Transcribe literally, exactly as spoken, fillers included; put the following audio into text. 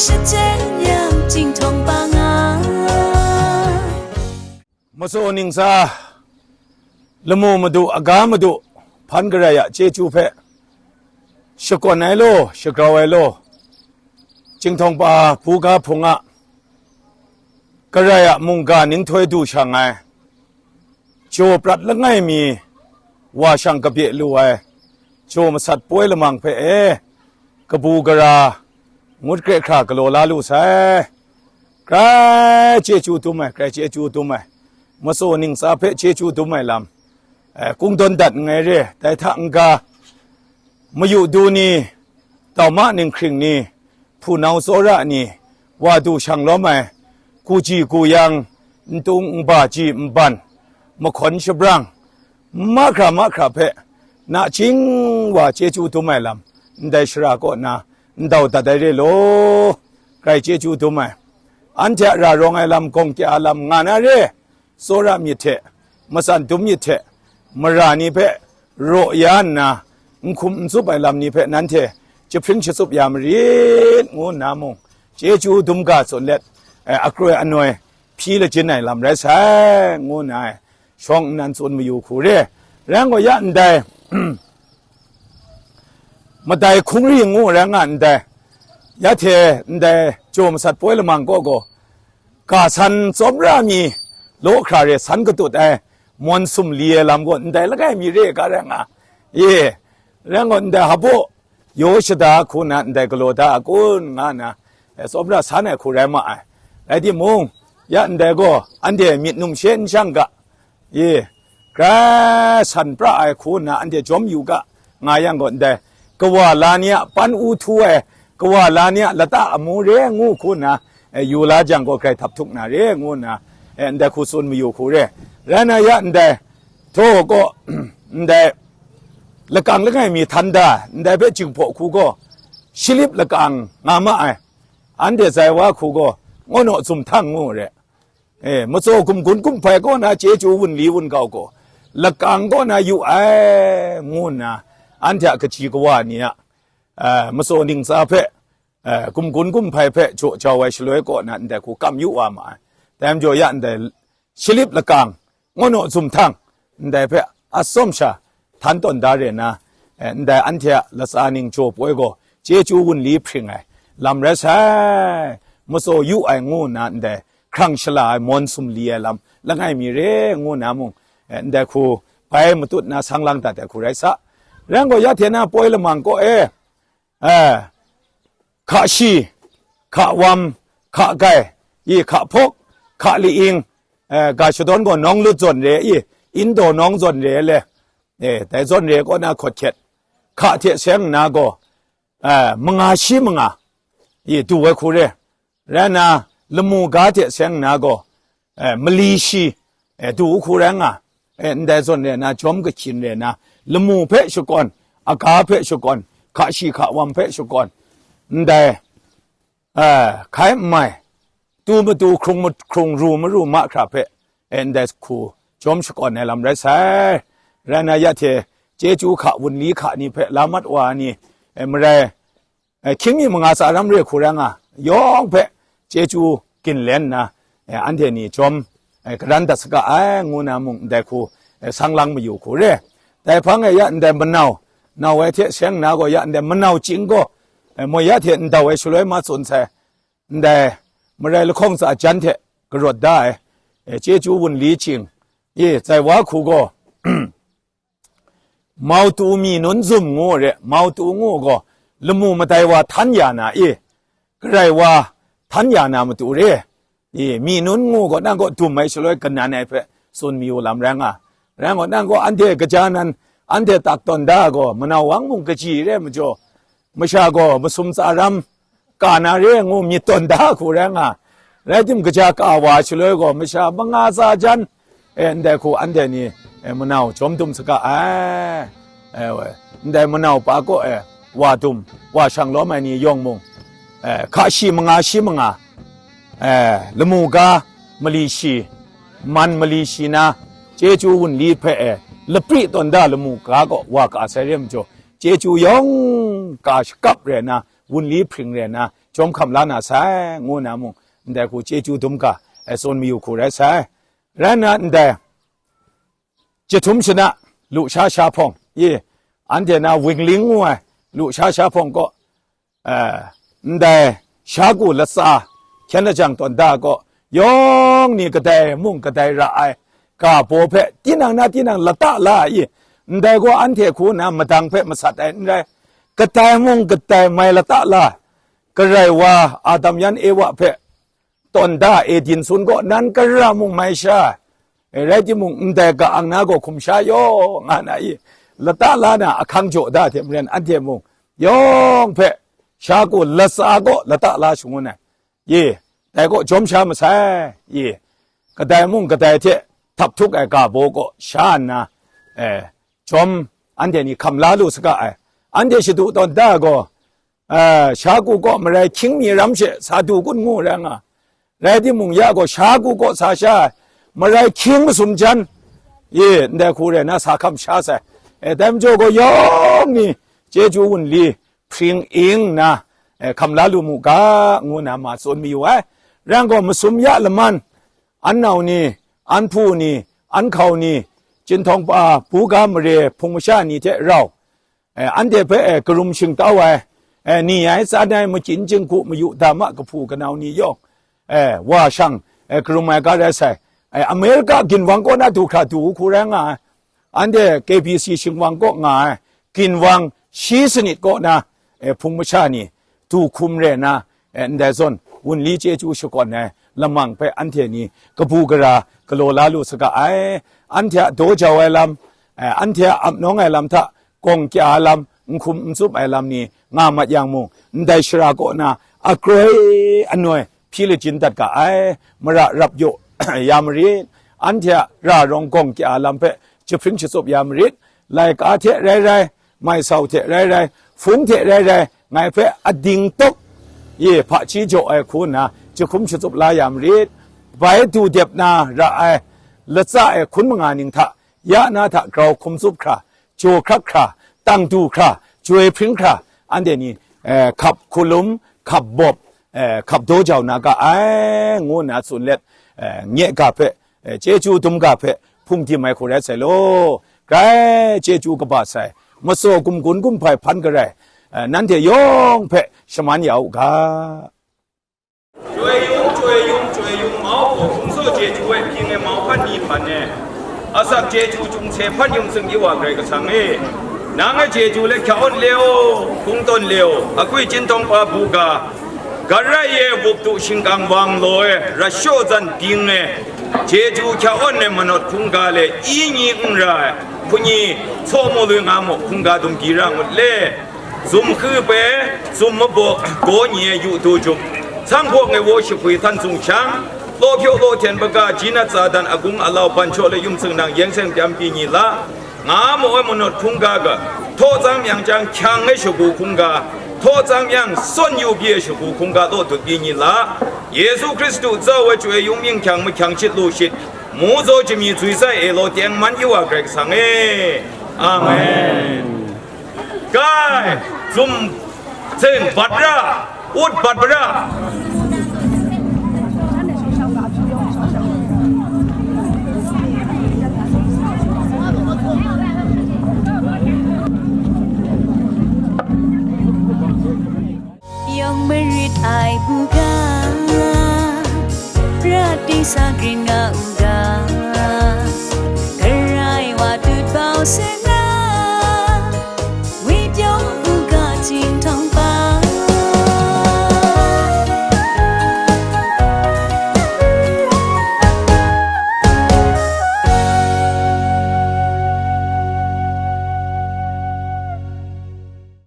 Shachyen yang Chinghtaw Hpa nga. Matsaw ningsa, lamu madu, aga madu, hpan garai a chyeju hpe shakawn ai law, shagrau ai law, Chinghtaw Hpa buga hpung a garai a mungga ninghtoi du shang ai, jaw prat langai mi wa shang kabye lu ai, jaw masat poi lamang hpe e, kabu gara, ngut kre hkra galaw la lu sai. Grai chyeju dum ai, grai chyeju dum ai, matsaw ningsa hpe chyeju dum ai lam, eh, kungdawn dat nngai re, dai hta n-ga, mayu du ni, tauma ninghkring ni, hpunau tsawra ni, wa du shang lawm ai, guji guyang, ntung nba ji nban, mahkawn shabrang, mahkra mahkra hpe nachying wa chyeju dum ai lam, ndai shara kaw na ndau dat ai re law, grai chyeju dum ai. Anhte a ra rawng ai lam, gawng kya lam nga na re, tsawra myit hte, matsan dum myit hte, mara ni hpe raw ya nna, n hkum n tsup ai lam ni hpe nanhte jahpring shatsup ya marit, ngu nna mung, chyeju dum ga tsun let, eh, akroi anoi hpyi lajin ai lam rai sai, ngu nna ai shawng nnan tsun mayu hku re. Rai ngai gaw, ya ndai, madai hkungri ngu rai nga ndai, ya hte ndai jaw masat poi lamang kaw gaw, ga san tsawmra mi law hkra re san katut ai, mawn sumli ai lam gaw ndai langai mi re ga rai nga, ye, rai ngai gaw, ndai hpaw yaw shada hku nna ndai galaw da a kun, nga nna, eh, tsawmra san ai hku rai ma ai. Rai timung, ya ndai gaw anhte myit numshe n shang ga, e, grai san pra ai hku nna anhte jawm yu ga, nga yang gaw ndai, kawa la ni a pan u htu ai, kawa la ni a lata amu re ngu hku nna, eh, yu la jang gaw, grai htap htuk na re ngu nna, eh, ndai hku tsun mayu hku re. Rai nna ya ndai, htaw kaw, ndai, lakang langai mi htan da, ndai hpe jinghpaw hku gaw, shalip lakang nga ma ai, anhte zai wa hku gaw, ngaw naw zum htang ngu re. E, matsaw gumgun gumhpai kaw na chyeju wunli wungau gaw, lakang kaw na yu ai, ngu nna, anhte a kaji kawa ni a, a, matsaw ningsa hpe, a, gumgun gumhpai hpe jaw jau ai shaloi kaw na ndai hku kam yu wa ma ai. Dai majaw ya ndai shalip lakang, ngaw naw zum htang, ndai hpe atsawm sha htan tawn da re nna, eh, ndai anhte a latsa ning jaw poi gaw chyeju wunli hpring ai lam rai sai, matsaw yu ai ngu nna ndai hkrang shala ai mawn sumli ai lam langai mi re ngu nna mung, eh, ndai hku bai matut na sang lang dat ai hku rai sa. Rai ngai gaw, ya hte na poi lamang kaw e, eh, hka shi, hka wam, hka gai, i hka hpawk, hka li-ing, eh, ga shadawn gaw nawng lut zawn re i, indaw nawng zawn re le, eh, dai zawn re kaw na hkawt hkyet, hka hte seng nna gaw, eh, manga shi manga, i du ai hku re, rai nna, lamu ga hte seng nna gaw, eh, mali shi, eh, du hku rai nga, eh, ndai zawn re na, jawm kahkyin re na, lamu hpe shakawn, aga hpe shakawn, hka shi hka wam hpe shakawn, ndai, eh, hkai n mai, tu matu hkrung ma-, hkrung ru maru mahkra hpe, eh, ndai hku jawm shakawn ai lam rai sai. Rai nna, ya hte chyeju hka wunli hka ni hpe la mat wa ai ni, eh, marai, eh, hkying mi manga tsa ram re hku rai nga, yawng hpe chyeju ginlen nna, eh, anhte ni jawm, eh, karan dat saga ai, ngu na mung ndai hku, eh, sang lang mayu hku re. Dai hpang e ya ndai manau, nau ai hte seng nna gaw ya ndai manau chying gaw, eh, moi ya hte ndau ai shaloi ma tsun sai, ndai marai lahkawng tsa jan hte karawt da ai, eh, chyeju wunli chying, i, zai wa hku gaw, mautu mi nun zum ngu re, mautu ngu gaw, lamu madai wa htan ya na e, garai wa htan ya na matu re, e, mi nun ngu gaw, nang kaw dum ai shaloi kanan ai hpe tsun mayu lam rai nga. Rai ngut nang gaw, anhte kaja nan, anhte tak tawn da gaw, manau wang mung kaji re majaw, masha gaw masum tsa ram ka na re ngu myit tawn da hku rai nga. Rai tim, kaja ka wa shaloi gaw, masha manga tsa jan, e, ndai hku anhte ni, e, manau jawm dum saga ai. E, we, ndai manau pa kaw e, wa dum, wa shang lawm ai ni yawng mung, e, hka shi manga shi manga, e, lamu ga mali shi, man mali shi na, chyeju wunli hpe e, lapri tawn da lamu ga kaw wa ka sai re majaw, chyeju yawng ka shakap re na, wunli hpring re nna, jawm hkam la na sai, ngu na mung, ndai hku chyeju dum ga, e, tsun mayu hku rai sai. Rai nna ndai, jahtum shana lusha shahpawng, i, anhte na Wingling ngu ai lusha shahpawng kaw, eh, ndai shagu latsa hkyen lajang tawn da gaw, yawng ni kadai mung kadai ra ai ga baw hpe tinang na tinang lata la ai i, ndai gaw anhte hku nna madang hpe masat ai n rai, kadai mung kadai mai lata la, Karai wa Adam yan Ewa hpe tawn da Eden sun gaw nan kara mung mai sha, rai timung, ndai ka-ang na gaw hkum sha yaw nga na i, lata la na ahkang jaw da hte maren anhte mung yawng hpe shagu latsa gaw lata la shangun ai, i, dai gaw jawm sha masai, i, kadai mung kadai hte htap htuk ai ga baw gaw sha nna, e, jawm anhte ni hkam la lu saga ai, anhte shadu tawn da gaw, a, shagu kaw marai hkying mi ram she sa du kun ngu rai nga, rai timung ya gaw shagu kaw sa sha ai, marai hkying masum jan, i, ndai hku rai na sa hkam sha sai. E, dai majaw gaw yawng ni chyeju wunli hpring ing nna, e, hkam la lu mu ga, ngu na ma tsun mayu ai. Rai gaw masum ya laman, an nau ni, an hpu ni, an hkau ni, Chinhtawng pa, buga mare hpung masha ni hte rau, e, anhte hpe, e, karum shingtau ai, e, ni ai tsan ai makyin jinghku mayu dama kahpu kanau ni yawng, e, wa shang, e, karum ai ga rai sai. E, Amerika ginwang kaw na du hkra du hku rai nga ai. Anhte K B C shingwang kaw nga ai ginwang shi sanit kaw na, e, hpung masha ni du hkum re na, e, ndai zawn wunli chyeju shakawn ai lamang hpe anhte ni kabu gara galaw la lu saga ai. Anhte a daw jau ai lam, e, anhte a ap nawng ai lam hta gawng kya ai lam, n hkum n tsup ai lam ni nga mat yang mung, ndai shara kaw na akroi anoi hpyi lajin dat ga ai. Mara rap yaw ya marit, anhte a ra rawng gawng kya ai lam hpe jahpring shatsup ya marit, laika hte rai rai, maisau hte rai rai, hpung hte rai rai, ngai hpe ading tawk, ye hpaji jaw ai hku nna jahkum shatsup la ya marit. Bai du dep na ra ai latsa e hkun manga ning hta, ya na hta grau hkum tsup hkra, jaw hkrak hkra, tang du hkra, joi hpring hkra, anhte ni, eh, hkap hkulum, hkap bawp, eh, hkap daw jau na ga ai, ngu nna tsun let, eh, nye ga hpe, eh, chyeju dum ga hpe hpung dim ai hku rai sai law. Grai chyeju kaba sai, matsaw gumgun gumhpai hpan garai, eh, nanhte yawng hpe shaman ya u ga. Chyoi yung, chyoi yung, chyoi yung, mau hpung saw chyeju e hpyi ai mauhpan ni hpan e, asak chyeju chyum hte hpan yung tsing yu wa Karai Kasang e, nang e chyeju le hkya awn le u, hkungtawn le u, akwi chyintawng pa buga, gat rai e wup du shingkang wang law e, rat shaw zan ding e, chyeju hkya awn ai manawt hkungga le, i nyi n ra ai, hpunyi, tsaw mu lui nga mu hkungga dum gyi ra ngut le. Zum hku pe, zum mabaw, gaw ni e yu du jum, sang hpawng e waw shapwi htan zung shang, law hpyaw law hten baga, ji nat tsa dan agung alau ban shaw le yum tsing nang yeng seng pyam pyi ni la, nga maw ai manawt hkungga ga, htaw tsang myang chyang hkyang e shagu hkungga, htaw tsang myang sawn yu pyi e shagu hkungga law dut pyi ni la, Yesu Hkristu tsau ai chyoi yung mying hkyang mahkyang shit lu shit, mu zaw jami zui sai e law teng man yu wa Karai Kasang e. Amen. Kai, zum, zeng, bat ra, ut bat bara. Yawng marit ai buga, prat dingsa grin